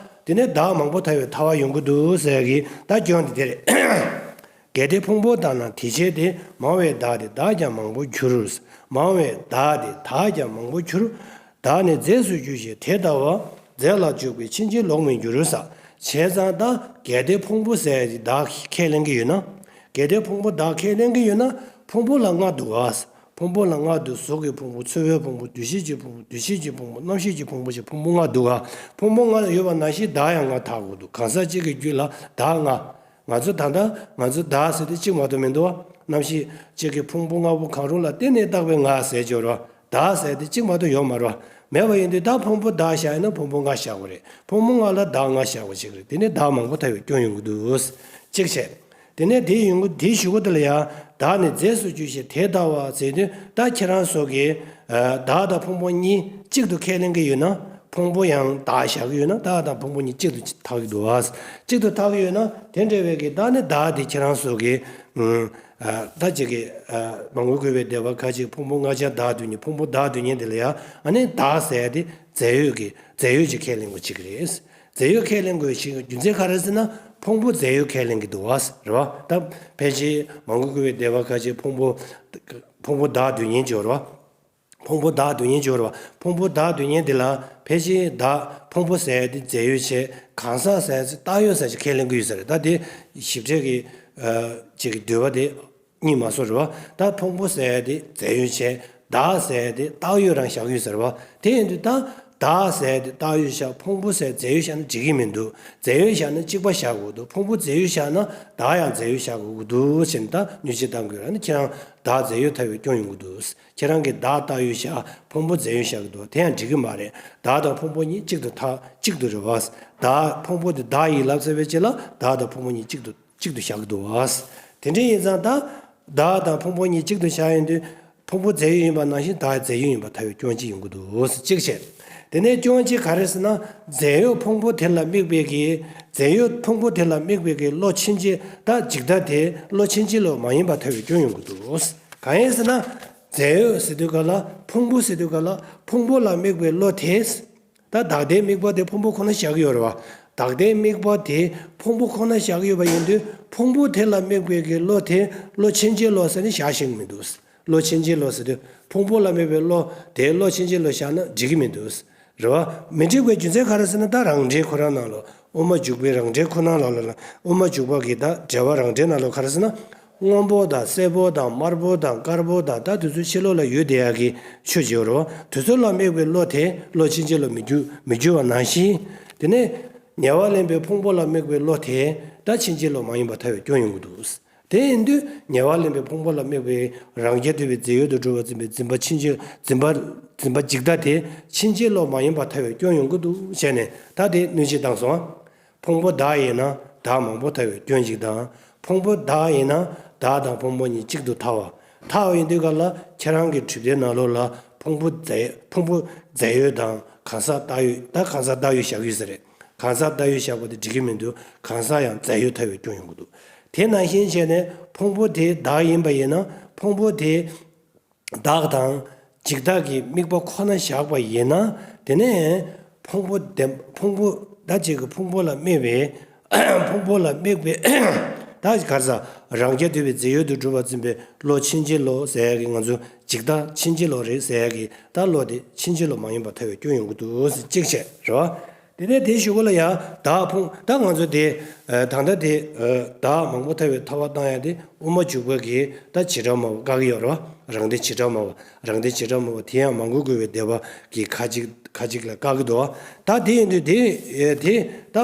དེ་ནས་བདག་མང་པོ་ཐལ་བའི་ཐལ་བ་ཡོང་གི་འདུག་ཟེར་གི། ད་སྐྱོན་དེ་དེ་རེད། གལ་ཏེ་ཕུང་པོ་བདག་ན་དེ་བྱས་ཏེ། མང་བས་བདག་དེ་བདག་ཀྱང་མང་པོར་འགྱུར། མང་བས་བདག་དེ་བདག་ཀྱང་མང་པོར་འགྱུར། བདག་ནི་རྫས་སུ་འགྱུར་ཞིང་དེ་ལྟ་བ། རྫས་ལ་འཇུག་པའི་ཕྱིན་ཅི་ལོག་མི་འགྱུར་ས། བྱས་ཙང་ད་གལ་ཏེ་ཕུང་པོ་ཟེར་ཡ་དེ་བདག་ཁས་ལེན་གྱི་ཡོད་ན། གལ་ཏེ་ཕུང་པོ་བདག་ཁས་ལེན་གྱི་ཡོད་ན། ཕུང་པོ་ལ་ལྔ་འདུག་ག་ཕུང་པོ་ལ་ལྔ་འདུག་གཟུགས་ཀྱི་ཕུང་པོ། ཚོར་བའི་ཕུང་པོ། འདུ་ཤེས་ཀྱི་ཕུང་པོ། འདུ་བྱེད་ཀྱི་ཕུང་པོ། རྣམ་ཤེས་ཀྱི་ཕུང་པོ་ཞེས་ཕུང་པོ་ལྔ་འདུག་ག་ཕུང་པོ་ལྔ་ཡོད་པ་ནང་བཞིན་བདག་ཡང་ལྔ་ཐལ་དགོས་འདུག་གང་ཟག་གཅིག་གི་རྒྱུད་ལ་བདག་ལྔ། ང་ཚོ་ད་ལྟ་ང་ཚོ་བདག་ཟེར་དེ་གཅིག་མ་གཏོགས་མི་འདུག་བ། རྣམ་ཤེས་གཅིག་གི་ཕུང་པོ་ལྔ་པོ་གང་རུང་ལ་བརྟེན་ནས་བཏགས་པའི་ང་ཟེར་གྱི་ཡོད་རེད་བ། བདག་ཟེར་དེ་གཅིག་མ་གཏོགས་ཡོད་མ་རེད་བ། མེད་པ་ཡིན་དུས་ད་ཕུང་པོ་བདག་བཞག་ཡོད་ན་ཕུང་པོ་ལྔ་བཞག་དགོས་རེད། ཕུང་པོ་ལྔ་ལ་བདག་ལྔ་བཞག་པ་ཅིག་རེད། དེ་ནས་བདག་མང་པོ་ཐལ་བའི་སྐྱོན་ཡོང་གི་འདུག་གཅིག་བྱས། དེ་ནས་དེ་ཡོང་གི་དེའི་གཞུག་གུ་དེ་ལ་ཡང་། བདག་ནི་རྫས་སུ་འགྱུར་ཞིང་དེ་ལྟ་བ་ཟེར་དུས། ད་ཁྱེད་རང་ཚོ་གིས་བདག་དང་ཕུང་པོ་གཉིས་གཅིག་ཏུ་ཁས་ལེན་གྱི་ཡོད་ན། ཕུང་པོ་ཡང་བདག་བཞག་གི་ཡོད་ན། བདག་དང་ཕུང་པོ་གཉིས་གཅིག་ཏུ་འཐག་གི་འདུག་བ། གཅིག་ཏུ་འཐག་གི་ཡོད་ན། དེ་འདྲ་བའི་གི་བདག་ནི་བདག་དེ་ཁྱེད་རང་ཚོ་གིས། ད་ཅིག་གི་མང་པོ་བཀོད་པའི་སྡེ་པ་ཁ་ཅིག་ཕུང་པོ་ལྔ་ཆར་བདག་འདོད་མཁན། ཕུང་པོ་བདག་འདོད་མཁན་དེ་ལ་ཡང་། ཨ་ནི་བདག་ཟེར་དེ་རྫས་ཡོད་ཀྱི་རྫས་ཡོད་ཀྱི་ཁས་ལེན་པ་ཅིག་རེད། རྫས་ཡོད་ཁས་ལེན་དགོས་ཞེས་རྒྱུ་མཚན་ག་རེ་ཟེར་ན། ཕུང་པོ་རྫས་ཡོད་ཁས་ལེན་གྱི་འདུག་བ། རེད་བ། ད་ཕལ་ཆེར་མང་པོ་བཀོད་པའི་སྡེ་པ་ཁ་ཅིག་ཕུང་པོ་ཕུང་པོ་བདག་འདོད་མཁན་ཅིག་ཡོད་རེད་བ། ཕུང་པོ་བདག་འདོད་མཁན་ཅིག་ཡོད་རེད་བ། ཕུང་པོ་བདག་འདོད་མཁན་དེ་ལ་ཕལ་ཆེར་བདག་ཕུང་པོ་ཟེར་དེ་རྫས་ཡོད་བྱས། གང་ཟག་ཟེར་དེ་བཏགས་ཡོད་ཟེར་ཅིག་ཁས་ལེན་གྱི་ཡོད་ས་རེད། ད་དེ་ཞིབ་ཕྲའི་གི་ཅིག་གི་འདོད་པ་དེ་གཉིས་མ་སོང་རེད་བ། ད་ཕུང་པོ་ཟེར་དེ་རྫས་ཡོད་བྱས། བདག་ཟེར་དེ་བཏགས་ཡོད་རང་བཞག་ཡོད་ས་རེད་བ། དེ་ཡིན་དུས་ད་བདག་ཟེར་དེ་བཏགས་ཡོད་བཞག་ཕུང་པོ་ཟེར་རྫས་ཡོད་བཞག་ན་འགྲིག་གི་མི་འདུག་རྫས་ཡོད་བཞག་ན་གཅིག་པ་བཞག་དགོས་འདུག་ཕུང་པོ་རྫས་ཡོད་བཞག་ན་བདག་ཡང་རྫས་ཡོད་བཞག་དགོས་ཀྱི་འདུག་ཟེར་ནས། ད་གནོད་བྱེད་གཏང་དགོས་ར་ནི། ཁྱེད་རང་བདག་རྫས་ཡོད་ཐལ་བའི་སྐྱོན་ཡོང་གི་འདུག་ཁྱེད་རང་གིས་བདག་བཏགས་ཡོད་བཞག་ཕུང་པོ་རྫས་ཡོད་བཞག་གི་འདུག་དེ་ཡང་འགྲིག་གི་མ་རེད། བདག་དང་ཕུང་པོ་གཉིས་གཅིག་ཏུ་འཐག་གཅིག་ཏུ་རེད་བ། བདག་ཕུང་པོ་དེ་བདག་ཡིན་ལབ་ཚར་བའི་རྗེས་ལ་བདག་དང་ཕུང་པོ་གཉིས་གཅིག་ཏུ་གཅིག་ཏུ་བཞག་གི་འདུག་བ། དེ་འདྲ་ཡིན་ཙང་ད་བདག་དང་ཕུང་པོ་གཉིས་གཅིག་ཏུ་བཞག་ཡོང་དུས། ཕུང་པོ་རྫས་ཡོད་ཡིན་པ་ནང་བཞིན་བདག་རྫས་ཡོད་ཡིན་པ་ཐལ་བའི་སྐྱོན་གཅིག་ཡོང་གི་འདུག་གཅིག་བྱས། དེ་ནས་སྐྱོན་གཅིག་ག་རེ་ཟེར་ན། རྫས་ཡོད་ཕུང་པོ་དེ་ལ་དམིགས་པའི་གི་རྫས་ཡོད་ཕུང་པོ་དེ་ལ་དམིགས་པའི་གི་བློ་ཕྱིན་ཅི། ད་འཇིག་ལྟ་དེ་བློ་ཕྱིན་ཅི་ལོག་མ་ཡིན་པ་ཐལ་བའི་སྐྱོན་ཡོང་གི་འདུག་གང་ཡིན་ཟེར་ན། རྫས་ཡོད་ཟེར་དུས་ག་ལ་ཕུང་པོ་ཟེར་དུས་ག་ལ་ཕུང་པོ་ལ་དམིགས་པའི་བློ་དེ། ད་བདག་ལྟའི་དམིགས་པ་དེ་ཕུང་པོ་ཁོ་ན་བཞག་གི་ཡོད་རེད་བ། བདག་ལྟའི་དམིགས་པ་དེ་ཕུང་པོ་ཁོ་ན་བཞག་གི་ཡོད་པ་ཡིན་དུས། ཕུང་པོ་དེ་ལ་དམིགས་པའི་གི་བློ་དེ་བློ་ཕྱིན་ཅི་ལོག་ཟེར་ནས་བཞག་ཤེས་ཀྱི་མི་འདུག་བློ་ཕྱིན་ཅི་ལོག་ཟེར་དུས་ཕུང་པོ་ལ་དམིགས་པའི་བློ་དེ་བློ་ཕྱིན་ཅི་ལོག་བཞག་ན་འགྲིག་གི་མི་འདུག་རེད་བ། མི་འགྲིག་པའི་རྒྱུ་མཚན་ག་རེ་ཟེར་ན། ད་རང་འགྲེལ་ཁོ་རང་ནང་ལོགས། དབུ་མ་འཇུག་པའི་རང་འགྲེལ་ཁོ་ན་ལ་ལ་ལ། དབུ་མ་འཇུག་པ་གི་ད་འགྲེལ་བ་རང་འགྲེལ་ནང་ལོགས་ག་རེ་ཟེར་ན། སྔོན་པོ་དང་སེར་པོ་དང་དམར་པོ་དང་དཀར་པོ་དང་། ད་དེ་ཚོ་ཕྱི་ལོགས་ལ་ཡོད་བསྡད་ཡག་གི་ཆོས་ཅིག་ཡོད་རེད་བ། དེ་ཚོ་ལ་དམིགས་པའི་བློ་དེ་བློ་ཕྱིན་ཅི་ལོག་མི་འགྱུར་མི་འགྱུར་བ་ནང་བཞིན། དེ་ནས་ཉེ་བར་ལེན་པའི་ཕུང་པོ་ལ་དམིགས་པའི་བློ་དེ་ད་ཕྱིན་ཅི་ལོག་མ་ཡིན་པ་ཐལ་བའི་སྐྱོན་ཡོང་གི་འདུག་དེ་ཡིན་དུས་ཉེ་བར་ལེན་པའི་ཕུང་པོ་ལ་དམིགས་པའི་རང་རྐྱ་ཐུབ་པའི་རྫས་ཡོད་དུ་གྲུབ་པར་འཛིན་པའི་འཛིན་པ་ཕྱིན་ཅི། འཛིན་པ་འཛིན་པ་འཇིག་ལྟ་དེ་ཕྱིན་ཅི་ལོག་མ་ཡིན་པ་ཐལ་བའི་སྐྱོན་ཡོང་གི་འདུག་བྱས་ནས། ད་དེ་གནོད་བྱེད་བཏང་སོང་། ཕུང་པོ་བདག་ཡིན་ན་བདག་མང་པོ་ཐལ་བའི་སྐྱོན་གཅིག་དང་། ཕུང་པོ་བདག་ཡིན་ན་བདག་དང་ཕུང་པོ་གཉིས་གཅིག་ཏུ་ཐལ་བ། ཐལ་བ་ཡིན་དུས་ག་ལ་ཁྱེད་རང་གི་གྲུབ་མཐའི་ནང་ལོགས་ལ་ཕུང་པོ་རྫས་ཕུང་པོ་རྫས་ཡོད་དང་གང་ཟག་བཏགས་ཡོད། ད་གང་ཟག་བཏགས་ཡོད་བཞག་ཡོད་ས་རེད། གང་ཟག་བཏགས་ཡོད་བཞག་པ་དེ་འགྲིག་གི་མི་འདུག་གང་ཟག་ཡང་རྫས་ཡོད་ཐལ་བའི་སྐྱོན་ཡོང་གི་འདུག་དེ་ནང་བཞིན་བྱས་ནས་ཕུང་པོ་དེ་བདག་ཡིན་པ་ཡིན་ན། ཕུང་པོ་དེ་བདག་དང་འཇིག་ལྟ་གི་དམིགས་པ་ཁོ་ན་བཞག་པ་ཡིན་ན། དེ་ནས་ཕུང་པོ་དེ་ཕུང་པོ་ད་ཅིག་གི་ཕུང་པོ་ལ་དམིགས་པའི་ཕུང་པོ་ལ་དམིགས་པའི་ད་ག་རེ་ཟ། རང་རྐྱ་ཐུབ་པའི་རྫས་ཡོད་དུ་གྲུབ་པར་འཛིན་པའི་བློ་ཕྱིན་ཅི་ལོག་ཟེར་ཡ་གི། ང་ཚོ་འཇིག་ལྟ་ཕྱིན་ཅི་ལོག་རེད་ཟེར་ཡ་གི། ད་བློ་དེ་ཕྱིན་ཅི་ལོག་མ་ཡིན་པ་ཐལ་བའི་སྐྱོན་ཡོང་གི་འདུག་ཟེར་གཅིག་བྱས་རེད་བ། དེ་ནས་དེའི་གཞུག་གུ་ལ་ཡང་བདག་ཕུང་། ད་ང་ཚོ་དེ་ད་ལྟ་དེ་བདག་མང་པོ་ཐལ་བའི་ཐལ་བ་བཏང་ཡ་དེ་དབུ་མ་འཇུག་པ་གི་ད་བྱེ་བྲག་སྨྲ་བ་བཀག་གི་ཡོད་རེད་བ། རང་སྡེ་བྱེ་བྲག་སྨྲ་བ། རང་སྡེ་བྱེ་བྲག་སྨྲ་བ་དེ་ཡང་མང་པོ་བཀོད་པའི་སྡེ་པ་གི་ཁ་ཅིག་ ཁ་ཅིག་ལ་བཀག་གི་འདུག་ད་དེ་ཡིན་དུས་དེ་དེ་ད་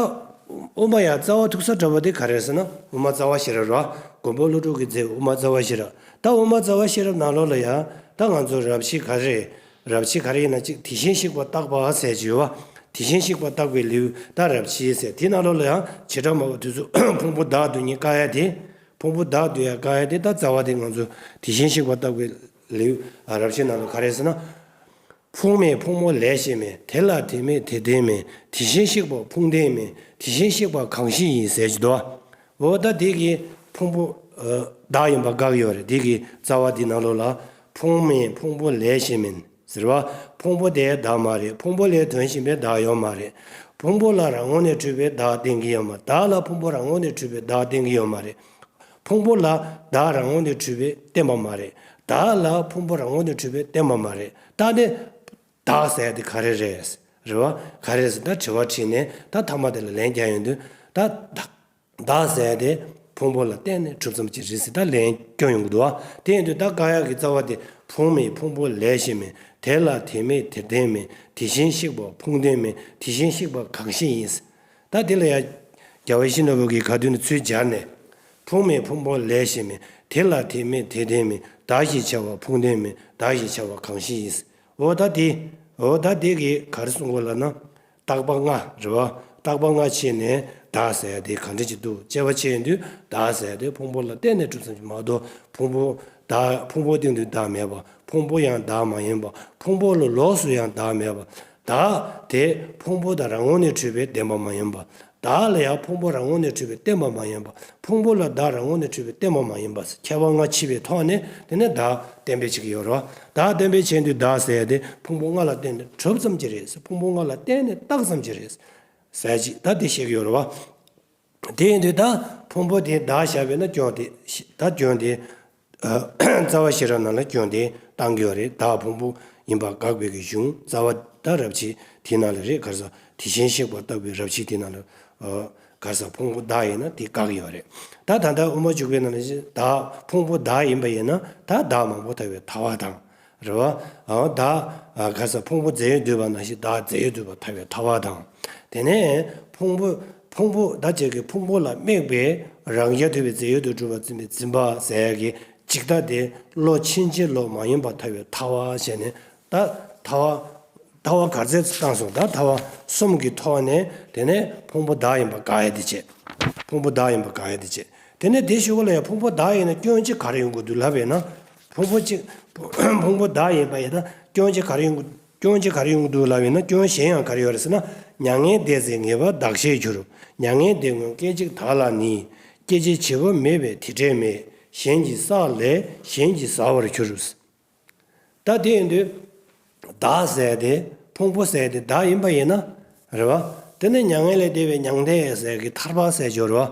དབུ་མ་ཡང་རྩ་བ་ཐུག་ས་འདྲ་བོ་དེ་ག་རེ་ཟེར་ན། དབུ་མ་རྩ་བ་ཤེས་རབ་རེད་བ། མགོན་པོ་ཀླུ་སྒྲུབ་ཀྱིས་མཛད་པའི་དབུ་མ་རྩ་བ་ཤེས་རབ། ད་དབུ་མ་རྩ་བ་ཤེས་རབ་ནང་ལོགས་ལ་ཡང་ད་ང་ཚོ་རབ་བྱེད་ག་རེ་རེད། རབ་བྱེད་ག་རེ་ཡིན་ན་གཅིག་དེ་བཞིན་གཤེགས་པ་བརྟག་པ་ཟེར་གྱི་ཡོད་བ། དེ་བཞིན་གཤེགས་པ་བརྟག་པའི་ལེའུ་ད་རབ་བྱེད་ཟེར། དེ་ནང་ལོགས་ལ་ཡང་བྱེ་བྲག་སྨྲ་བ་དེ་ཚོ་ཕུང་པོ་བདག་ཏུ་ཉིད་བཀག་ཡ་དེ། ཕུང་པོ་བདག་ཏུ་ཡང་བཀག་ཡ་དེ་ད་རྩ་བ་དེ་ང་ཚོ་དེ་བཞིན་གཤེགས་པ་བརྟག་པའི་ལེའུ་རབ་བྱེད་ནང་ལ་ག་རེ་ཟེར་ན། ཕུང་མེད་ཕུང་པོ་ལས་གཞན་མིན། དེ་ལ་དེ་མེད་དེ་ལྡན་མིན། དེ་བཞིན་གཤེགས་པ་ཕུང་ལྡན་མིན། དེ་བཞིན་གཤེགས་པ་གང་ཞིག་ཡིན་ཟེར་གྱི་འདུག་འོ་ད་དེ་གི་ཕུང་པོ་བདག་ཡིན་པ་བཀག་ཡོད་རེད། དེ་གི་རྩ་བ་དེ་ནང་ལོགས་ལ་ཕུང་མེད་ཕུང་པོ་ལས་གཞན་མིན། ཟེར་བ། ཕུང་པོ་དེ་བདག་མ་རེད། ཕུང་པོ་ལས་དོན་གཞན་པའི་བདག་ཡོད་མ་རེད། ཕུང་པོ་ལ་རང་ངོས་ནས་གྲུབ་པའི་བདག་བསྟན་གྱི་ཡོད་མ་རེད། བདག་ལ་ཕུང་པོ་རང་ངོས་ནས་གྲུབ་པའི་བདག་བསྟན་གྱི་ཡོད་མ་རེད། ཕུང་པོ་ལ་བདག་རང་ངོས་ནས་གྲུབ་པའི་བསྟན་པ་མ་རེད། བདག་ལ་ཕུང་པོ་རང་ངོས་ནས་གྲུབ་པའི་བསྟན་པ་མ་རེད། ད་དེ་བདག་ཟེར་དེ་ག་རེ་རེད། རེད་བ། ག་རེ་རེད་ཟེར་ད་དྲི་བ་དྲིས་ནས་ད་ཐ་མ་དེ་ལ་ལན་རྒྱག་ཡོང་དུས་ད་བདག་བདག་ཟེར་དེ་ཕུང་པོ་ལ་བརྟེན་ནས་གྲུབ་ཙམ་གྱི་རེད་ཟེར་ད་ལན་སྐྱོན་ཡོང་གི་འདུག་བ། དེ་ཡིན་དུས་ད་བཀག་ཡག་གི་རྩ་བ་དེ་ཕུང་མེད་ཕུང་པོ་ལས་གཞན་མིན། དེ་ལ་དེ་མེད་དེ་ལྡན་མིན། དེ་བཞིན་གཤེགས་པ་ཕུང་ལྡན་མིན། དེ་བཞིན་གཤེགས་པ་གང་ཞིག་ཡིན། ད་དེ་ལ་ཡང་རྒྱལ་བ་ཡིད་བཞིན་ནོར་བུ་གིས་ག་དུས་ནས་ཚུལ་སྦྱར་ནས། ཕུང་མེད་ཕུང་པོ་ལས་གཞན་མིན། དེ་ལ་དེ་མེད་དེ་ལྡན་མིན། བདག་ཞེས་བྱ་བ་ཕུང་ལྡན་མིན། བདག་ཞེས་བྱ་བ་གང་ཞིག་ཡིན། འོ་ད་དེ། འོ་ད་དེ་གིས་ག་རེ་གསུང་གི་ལབ་ན། བརྟག་པ་ལྔ་རེད་བ། བརྟག་པ་ལྔ་ཕྱེ་ནས་བདག་ཟེར་ཡ་དེ་གང་འདྲ་ཅིག་འདུག་དཔྱད་པ་བྱས་དུས་བདག་ཟེར་ཡ་དེ་ཕུང་པོ་ལ་བརྟེན་ནས་གྲུབ་ཙམ་ཅིག་མ་གཏོགས་ཕུང་པོ་བདག་ཕུང་པོའི་སྟེང་དུ་བདག་མེད་པ། ཕུང་པོ་ཡང་བདག་མ་ཡིན་པ། ཕུང་པོ་ལ་ལོགས་སུ་ཡང་བདག་མེད་པ། བདག་དེ་ཕུང་པོ་དང་རང་ངོས་ནས་གྲུབ་པའི་བདེན་པ་མ་ཡིན་པ། བདག་ལ་ཡང་ཕུང་པོ་རང་ངོས་ནས་གྲུབ་པའི་བརྟེན་པ་མ་ཡིན་པ། ཕུང་པོ་ལ་བདག་རང་ངོས་ནས་གྲུབ་པའི་བརྟེན་པ་མ་ཡིན་པ། ཁྱད་པར་ལྔ་ཕྱེ་བའི་ཐོག་ནས་དེ་ནས་བདག་གཏན་འབེབས་བྱེད་ཀྱི་ཡོད་རེད་བ། བདག་གཏན་འབེབས་བྱས་དུས་བདག་ཟེར་ཡ་དེ་ཕུང་པོ་ལྔ་ལ་བརྟེན་ནས་གྲུབ་ཙམ་གྱི་རེད། ཕུང་པོ་ལྔ་ལ་བརྟེན་ནས་བཏགས་ཙམ་གྱི་རེད། ཟེར་ཅིག་ད་དེ་བཤད་ཀྱི་ཡོད་རེད་བ། དེ་ཡིན་དུས་ད་ཕུང་པོ་དེ་བདག་བཞག་པས་ན་སྐྱོན་དེ། ད་སྐྱོན་དེ། རྩ་བ་ཤེས་རབ་ནང་ལ་སྐྱོན་དེ་བཏང་གི་ཡོད་རེད། བདག་ཕུང་པོ་ཡིན་པ་དགག་པའི་གི་གཞུང་རྩ་བ་ད་རབ་བྱེད་དེ་ནང་ལ་རེད། ག་རེ་ཟེར། དེ་བཞིན་གཤེགས་པ་བརྟག་པའི་རབ་བྱེད་དེ་ནང་ལ། ག་རེ་ཟེར། ཕུང་པོ་བདག་ཡིན་ན་དེ་བཀག་གི་ཡོད་རེད། ད་ད་ལྟ་དབུ་མ་འཇུག་པའི་ནང་ལ་བདག་ཕུང་པོ་བདག་ཡིན་པ་ཡིན་ན་ད་བདག་མང་པོ་ཐལ་བའི་ཐལ་བ་དང་། རེད་བ། འོ་ད། ག་རེ་ཟེར། ཕུང་པོ་རྫས་ཡོད་འདུས་པ་ནང་བཞིན་བདག་རྫས་ཡོད་འདུས་པ་ཐལ་བའི་ཐལ་བ་དང་། དེ་ནས་ཕུང་པོ། ཕུང་པོ་ད་ཅིག་གི་ཕུང་པོ་ལ་དམིགས་པའི་རང་རྐྱ་ཐུབ་པའི་རྫས་ཡོད་དུ་གྲུབ་པར་འཛིན་པའི་འཛིན་པ་ཟེར་ཡ་གི་འཇིག་ལྟ་དེ་བློ་ཕྱིན་ཅི་ལོག་མ་ཡིན་པར་ཐལ་བའི་ཐལ་བ་བྱས་ནས་ད་ཐལ་བ། ཐལ་བ་ག་ཚད་བཏང་སོང་། ད་ཐལ་བ་གསུམ་གྱི་ཐོག་ནས་དེ་ནས་ཕུང་པོ་བདག་ཡིན་པ་དགག་ཡ་དེ་བྱས། ཕུང་པོ་བདག་ཡིན་པ་དགག་ཡ་དེ་བྱས། དེ་ནས་དེ་ཞུ་གི་ལ་ཡ་ཕུང་པོ་བདག་ཡིན་ན་སྐྱོན་གཅིག་ག་རེ་ཡོང་གི་འདུག་ལབ་ཡིན་ན། ཕུང་པོ་གཅིག་ཕུང་པོ་བདག་ཡིན་པ་ཡིན་ན་སྐྱོན་གཅིག་ག་རེ་ཡོང་གི་སྐྱོན་གཅིག་ག་རེ་ཡོང་གི་འདུག་ལབ་ཡིན་ན། སྐྱོན་གཞན་ཡང་ག་རེ་ཡོད་རེད་ཟེར་ན། མྱ་ངན་འདས་ཚེ་ངེས་པར་བདག་བཞེད་འགྱུར། མྱ་ངན་འདས་སྔོན་སྐད་ཅིག་བདག་ལ་ནི། སྐྱེ་འཆི་བྱེད་པོ་མེད་པས་དེ་འབྲས་མེད། གཞན་གྱིས་བསགས་ལས་གཞན་གྱིས་ཟ་བར་འགྱུར། ད་དེ་ཡིན་དུས། བདག་ཟེར་དེ་ཕུང་པོ་ཟེར་དེ་བདག་ཡིན་པ་ཡིན་ན། རེད་བ། དེ་ནས་མྱ་ངན་ལས་འདས་པའི་མྱང་འདས་ཟེར་གི་ཐར་པ་ཟེར་གྱི་ཡོད་རེད་བ།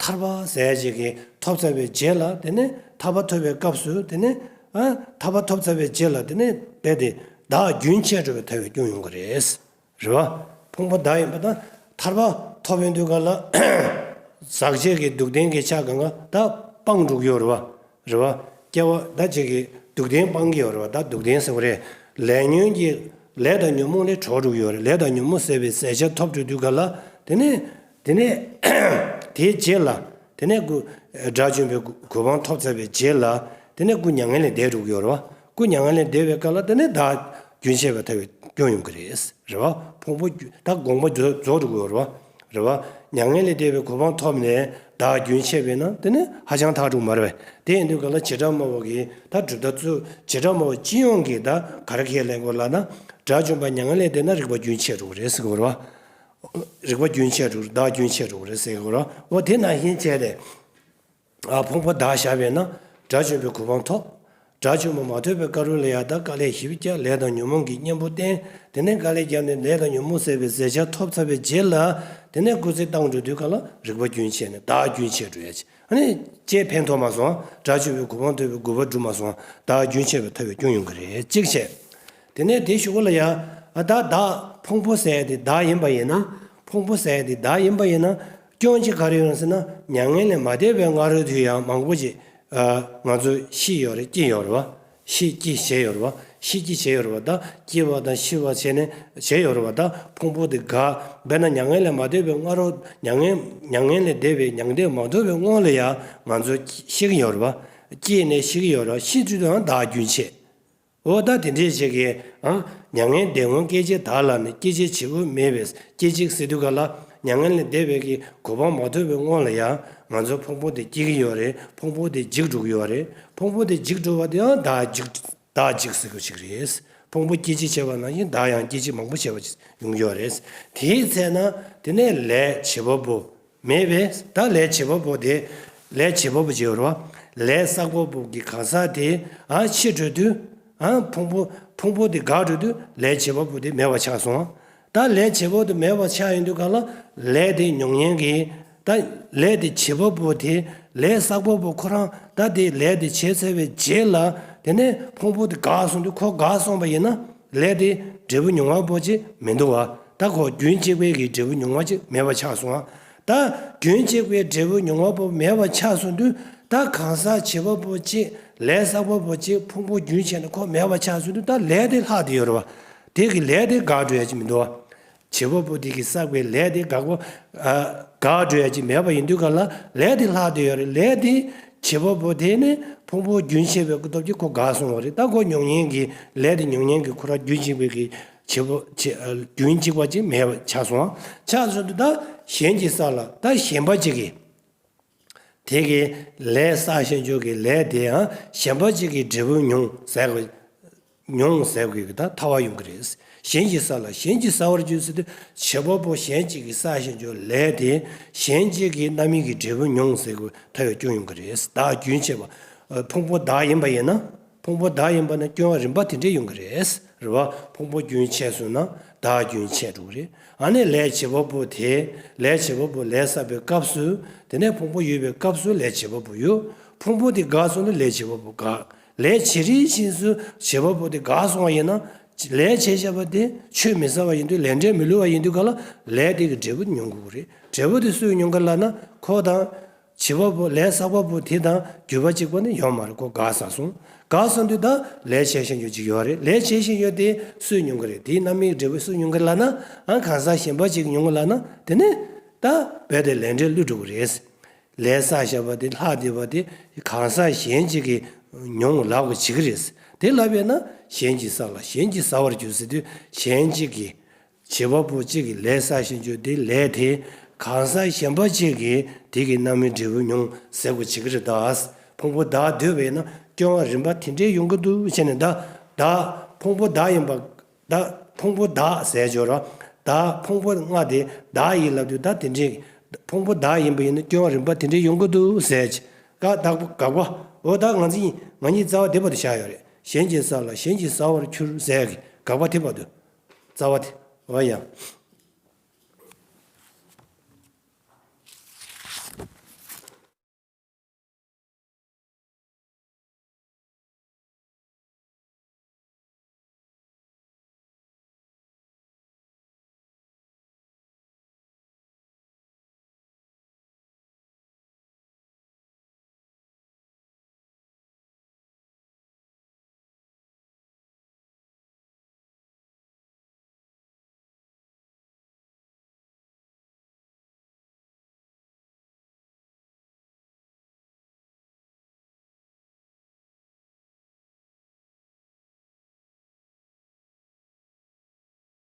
ཐར་པ་ཟེར་ཅིག་གི་ཐོབ་ཚར་བའི་རྗེས་ལ་དེ་ནས་ཐར་པ་ཐོབ་པའི་སྐབས་སུ་དེ་ནས། ཨ། ཐར་པ་ཐོབ་ཚར་བའི་རྗེས་ལ་དེ་ནས་རྦད་དེ་བདག་རྒྱུན་ཆད་འགྲོ་བའི་ཐལ་བའི་སྐྱོན་ཡོང་གི་རེད། རེད་བ། ཕུང་པོ་བདག་ཡིན་པ་དང་ཐར་པ་ཐོབ་ཡོང་དུས་ག་ལ། ཟག་བཅས་ཀྱི་སྡུག་བདེན་གྱི་ཆ་གང་ག་ད་སྤངས་འགྲོ་གི་ཡོད་རེད་བ། རེད་བ། སྐྱེ་བ་ད་ཅིག་གི་སྡུག་བདེན་སྤང་གི་ཡོད་རེད་བ། ད་སྡུག་བདེན་ཟེར་བ་རེད། ལས་ཉོན་གྱི་ལས་དང་ཉོན་མོངས་ལས་གྲོལ་འགྲོ་གི་ཡོད་རེད། ལས་དང་ཉོན་མོངས་ཟད་པའི་ཟད་ཆ་ཐོབ་འགྲོ་དུས་ག་ལ། དེ་ནས། དེ་ནས། དེའི་རྗེས་ལ། དེ་ནས་སྐུ། དགྲ་བཅོམ་པའི་གོ་གོ་འཕང་ཐོབ་ཚར་བའི་རྗེས་ལ། དེ་ནས་སྐུ་མྱ་ངན་ལས་འདས་འགྲོ་གི་ཡོད་རེད་བ། སྐུ་མྱ་ངན་ལས་འདས་པའི་སྐབས་ལ་དེ་ནས་བདག་རྒྱུན་ཆད་པའི་ཐལ་བའི་སྐྱོན་ཡོང་གི་རེད། རེད་བ། ཕུང་པོ་རྒྱུ་ད་དགོངས་པ་རྫོགས་རྫོགས་འགྲོ་གི་ཡོད་རེད་བ། རེད་བ། མྱ་ངན་ལས་འདས་པའི་གོ་འཕང་ཐོབ་ནས་བདག་རྒྱུན་ཆད་པས་ན་དེ་ནི་ཧ་ཅང་ཐག་འགྲོ་གི་མ་རེད་བས། དེ་ཡིན་དུས་ག་ལ་བྱེ་བྲག་སྨྲ་བ་གིས་ད་གྲུབ་མཐའ་ཚོ་བྱེ་བྲག་སྨྲ་བ་སྤྱི་ཡོངས་ཀྱིས་ད་ག་རེ་ཁས་ལེན་དགོས་ལབ་ན། དགྲ་བཅོམ་པ་མྱ་ངན་ལས་འདས་ན་རིག་པ་རྒྱུན་ཆད་འགྲོ་གི་རེད་ཟེར་གི་ཡོད་རེད་བ། རིག་པ་རྒྱུན་ཆད་འགྲོ་གི་རེད། བདག་རྒྱུན་ཆད་འགྲོ་གི་རེད་ཟེར་གི་ཡོད་རེད་བ། འོ་དེ་ནང་བཞིན་བྱས་ཏེ། ཨ། ཕུང་པོ་བདག་བཞག་པས་ན་དགྲ་བཅོམ་པའི་གོ་འཕང་ཐོབ། དགྲ་བཅོམ་པ་མ་ཐོབ་པའི་སྐབས་རུ་ལ་ཡང་ད་དཀའ་ལས་ཞེ་པོ་བརྒྱབ། ལས་དང་ཉོན་མོངས་ཀྱི་གཉེན་པོ་བསྟེན། དེ་ནས་དཀའ་ལས་བརྒྱབ་ནས་ལས་དང་ཉོན་མོངས་ཟད་པའི་ཟད་ཆ་ཐོབ་ཚར་བའི་རྗེས་ལ། དེ་ནས་སྐུ་ཚེ་བཏང་འགྲོ་དུས་ག་ལ་རིག་པ་རྒྱུན་ཆད་ནས་བདག་རྒྱུན་ཆད་འགྲོ་ཡ་ཅིག་ཨ་ནི་ཅེས་ཕན་ཐོགས་མ་སོང་། དགྲ་བཅོམ་པའི་གོ་འཕང་ཐོབ་པའི་དགོས་པ་འགྲུབ་མ་སོང་། བདག་རྒྱུན་ཆད་པའི་ཐལ་བའི་སྐྱོན་ཡོང་གི་རེད། གཅིག་བྱས། དེ་ནས་དེ་གཞུག་གུ་ལ་ཡ། ཨ། ད་བདག་ཕུང་པོ་ཟེར་ཡ་དེ་བདག་ཡིན་པ་ཡིན་ན། ཕུང་པོ་ཟེར་ཡ་དེ་བདག་ཡིན་པ་ཡིན་ན། སྐྱོན་གཅིག་ག་རེ་ཡོད་ཟེར་ན། མྱ་ངན་ལས་མ་འདས་པའི་སྔ་རོལ་དུ་ཡང་མང་པོ་ཅིག་ཨ། ང་ཚོ་ཤི་ཡོད་རེད། སྐྱེས་ཡོད་རེད་བ། ཤི་སྐྱེས་བྱས་ཡོད་རེད་བ། ཤི་སྐྱེ་བྱས་ཡོད་རེད་བ། ད་སྐྱེ་བ་དང་ཤི་བ་བྱས་ནས་བྱས་ཡོད་རེད་བ། ད་ཕུང་པོ་དེ་འགག་དཔེར་ན་མྱ་ངན་ལས་མ་འདས་པའི་སྔ་རོལ། མྱ་ངན་མྱ་ངན་ལས་འདས་པའི་མྱང་འདས་མ་ཐོབ་པའི་སྔོན་ལ་ཡང་ང་ཚོ་ཤི་གི་ཡོད་རེད་བ། སྐྱེས་ནས་ཤི་གི་ཡོད་རེད་བ། ཤི་དུས་དང་བདག་རྒྱུན་ཆད། འོ་ད་དེ་འདྲས་བྱེད་ཀྱི། ཨ། མྱ་ངན་འདས་སྔོན་སྐྱེ་མཆེད་དག་ལ་ནི། སྐྱེ་མཆེད་བྱེད་པོ་མེད་པས་སྐྱེ་འཇིག་ཟེར་དུས་ག་ལ། མྱ་ངན་ལས་འདས་པའི་གི་གོ་འཕང་མ་ཐོབ་པའི་སྔོན་ལ་ཡང་ང་ཚོ་ཕུང་པོ་དེ་སྐྱེ་གི་ཡོད་རེད། ཕུང་པོ་དེ་འཇིག་འགྲོ་གི་ཡོད་རེད། ཕུང་པོ་དེ་འཇིག་འགྲོ་བ་དེ་ཡང་བདག་འཇིག་བདག་འཇིག་ཟེར་དགོས་ཅིག་རེད། ཕུང་པོ་སྐྱེ་འཇིག་བྱས་པ་ནང་བཞིན་བདག་ཡང་སྐྱེ་འཇིག་མང་པོ་བྱས་པ་ཅིག་ཡོང་གི་ཡོད་རེད། དེའི་ཚེ་ན་དེ་ནས་ལས་བྱེད་པ་པོ་མེད་པས། ད་ལས་བྱེད་པ་པོ་དེ། ལས་བྱེད་པ་པོ་བྱེད་པ་རེད་བ། ལས་བསགས་པ་པོ་གི་གང་ཟག་དེ། ཨ། འཆི་འགྲོ་དུས། ཨ། ཕུང་པོ་ཕུང་པོ་དེ་འགག་འགྲོ་དུས་ལས་བྱེད་པ་པོ་དེ་མེད་པ་ཆགས་སོང་། ད་ལས་བྱེད་པ་དེ་མེད་པ་ཆགས་ཡོང་དུས་ག་ལ། ལས་དེ་མྱོང་མཁན་གྱི། ད་ལས་དེ་བྱེད་པ་པོ་དེ། ལས་བསགས་པ་པོ་ཁོ་རང་ད་དེ་ལས་དེ་བྱས་ཚར་བའི་རྗེས་ལ། དེ་ནས་ཕུང་པོ་དེ་འགག་སོང་དུས། ཁོ་འགག་སོང་བ་ཡིན་ན་ལས་དེ་འབྲས་བུ་མྱོང་བ་པོ་ཅིག་མི་འདུག་བ། ད་ཁོ་རྒྱུན་གཅིག་པའི་གི་འབྲས་བུ་མྱོང་བ་ཅིག་མེད་པ་ཆགས་སོང་བ། ད་རྒྱུན་གཅིག་པའི་འབྲས་བུ་མྱོང་བ་པོ་མེད་པ་ཆགས་སོང་དུས། ད་གང་ཟག་བྱེད་པ་པོ་གཅིག་ལས་བསགས་པ་པོ་གཅིག་ཕུང་པོ་རྒྱུན་ཆད་ནས་ཁོ་མེད་པ་ཆགས་སོང་དུས། ད་ལས་དེ་ལྷག་བསྡད་ཡོད་རེད་བ། དེ་གི་ལས་དེ་འགག་འགྲོ་ཡ་ཅིག་མི་འདུག་བ། བྱེད་པ་པོ་དེ་གིས་བསགས་པའི་ལས་དེ་འགག་པ། ཨ། འགག་འགྲོ་ཡ་ཅིག་མེད་པ་ཡིན་དུས་ག་ལ། ལས་དེ་ལྷག་བསྡད་ཡོད་རེད། ལས་དེ་བྱེད་པ་པོ་དེ་ནི་ཕུང་པོ་རྒྱུན་ཆད་པའི་སྟོབས་ཀྱིས་ཁོ་འགག་སོང་བ་རེད། ད་ཁོ་མྱོང་མཁན་གྱི་ལས་དེ་མྱོང་མཁན་གྱི་ཁོ་རང་རྒྱུན་གཅིག་པའི་གི་བྱེད་པོ་བྱེད། ཨ། རྒྱུན་གཅིག་པ་ཅིག་མེད་པ་ཆགས་སོང་། ཆགས་སོང་དུས་ད་གཞན་གྱི་ས་ལ། ད་གཞན་པ་ཅིག་གིས། དེ་གི་ལས་བསགས་ཞེས་བརྗོད་ཀྱི་ལས་དེའང་གཞན་པ་ཅིག་གིས་འབྲས་བུ་མྱོང་ཟེར་དགོས། མྱོང་ཟེར་དགོས་ཀྱི་ད་ཐལ་བ་ཡོང་གི་རེད། གཞན་གྱི་ས་ལ་གཞན་གྱིས་ཟ་བར་འགྱུར་ཟེར་དུས། བྱེད་པ་པོ་གཞན་གཅིག་གིས་བསགས་ཞེས་བརྗོད་ལས་དེ་གཞན་གཅིག་གིས་རྣམ་སྨིན་གྱི་འབྲས་བུ་མྱོང་ཟེར་དགོས་ཐལ་བ་ཡོང་གི་རེད། བདག་རྒྱུན་ཆད་པ། ཕུང་པོ་བདག་ཡིན་པ་ཡིན་ན། ཕུང་པོ་བདག་ཡིན་པ་ན་སྐྱོན་རིམ་པ་དེ་འདྲས་ཡོང་གི་རེད། རེད་བ། ཕུང་པོ་རྒྱུན་ཆད་སོང་ན་བདག་རྒྱུན་ཆད་འགྲོ་གི་རེད། ཨ་ནི་ལས་བྱེད་པ་པོ་དེ། ལས་བྱེད་པ་པོ་ལས་བསགས་པའི་སྐབས་སུ། དེ་ནས་ཕུང་པོ་ཡོད་པའི་སྐབས་སུ་ལས་བྱེད་པ་པོ་ཡོད། ཕུང་པོ་དེ་འགག་སོང་ན་ལས་བྱེད་པ་པོ་འགག་ལས་བྱེད་རིང་ཞིག་སུ་བྱེད་པ་པོ་དེ་འགག་སོང་བ་ཡིན་ན། ལས་བྱས་བཞག་པ་དེ་ཆོད་མི་ཟ་བ་ཡིན་དུས། ལས་འབྲས་མི་བསླུ་བ་ཡིན་དུས་ག་ལ། ལས་དེ་གི་འབྲས་བུ་དེ་མྱོང་དགོས་ཀྱི་རེད། འབྲས་བུ་དེ་སུས་མྱོང་གི་ལབ་ན། ཁོ་དང་། བྱེད་པ་པོ་ལས་བསགས་པ་པོ་དེ་དང་རྒྱུད་པ་གཅིག་པ་ནི་ཡོད་མ་རེད། ཁོ་འགག་ཚར་སོང་། འགག་སོང་དུས་ད་ལས་བྱས་ཞེས་བརྗོད་ཅིག་ཡོད་རེད། ལས་བྱས་ཞེས་ཡོད་དེ་སུས་མྱོང་གི་རེད། དེའི་རྣམ་སྨིན་འབྲས་བུ་སུས་མྱོང་གི་ལབ་ན། ཨ། གང་ཟག་གཞན་པ་ཅིག་མྱོང་གི་ལབ་ན། དེ་ནི་ད་རྦད་དེ་ལས་འབྲས་བསླུ་འགྲོ་གི་རེད། ལས་བསགས་བཞག་པ་དེ་ལྷག་བསྡད་པ་དེ་གང་ཟག་གཞན་གཅིག་གིས་མྱོང་ལབ་དགོས་བྱེད་ཀྱི་རེད། དེ་ལབ་པས་ན་གཞན་གྱི་ས་ལ་གཞན་གྱིས་ཟ་བར་འགྱུར་ཟེར་དུས། གཞན་གཅིག་གིས། བྱེད་པ་པོ་གཅིག་གིས་ལས་བསགས་ཞེས་བརྗོད་དེ། ལས་དེ་གང་ཟག་གཞན་པ་གཅིག་གིས་དེ་གི་རྣམ་སྨིན་འབྲས་བུ་མྱོང་ཟེར་དགོས་བྱེད་ཀྱི་རེད་ད། ཕུང་པོ་བདག་འདོད་པས་ན་སྐྱོན་རིམ་པ་དེ་འདྲས་ཡོང་གི་འདུག་བྱས་ནས། ད་བདག་ཕུང་པོ་བདག་ཡིན་པ། ད་ཕུང་པོ་བདག་ཟེར་བརྗོད་རོགས། ད་ཕུང་པོ་ལྔ་དེ་བདག་ཡིན་ལབ་དུས། ད་དེ་འདྲས་ཕུང་པོ་བདག་ཡིན་པ་ཡིན་ན་སྐྱོན་རིམ་པ་དེ་འདྲས་ཡོང་གི་འདུག་ཟེར་གྱི། ཀ་བདག་པོ་དགག་པ། འོ་ད་ང་ཚོ་ཡིན་ང་གཉིས་རྩ་བ་དེ་བར་དུ་བཞག་ཡོད་རེད། གཞན་གྱི་ས་ལ་གཞན་གྱིས་ཟ་བར་འགྱུར་ཟེར་གྱི་དགག་པ་དེ་བར་དུ། རྩ་བ་དེ། འོ་ཡ།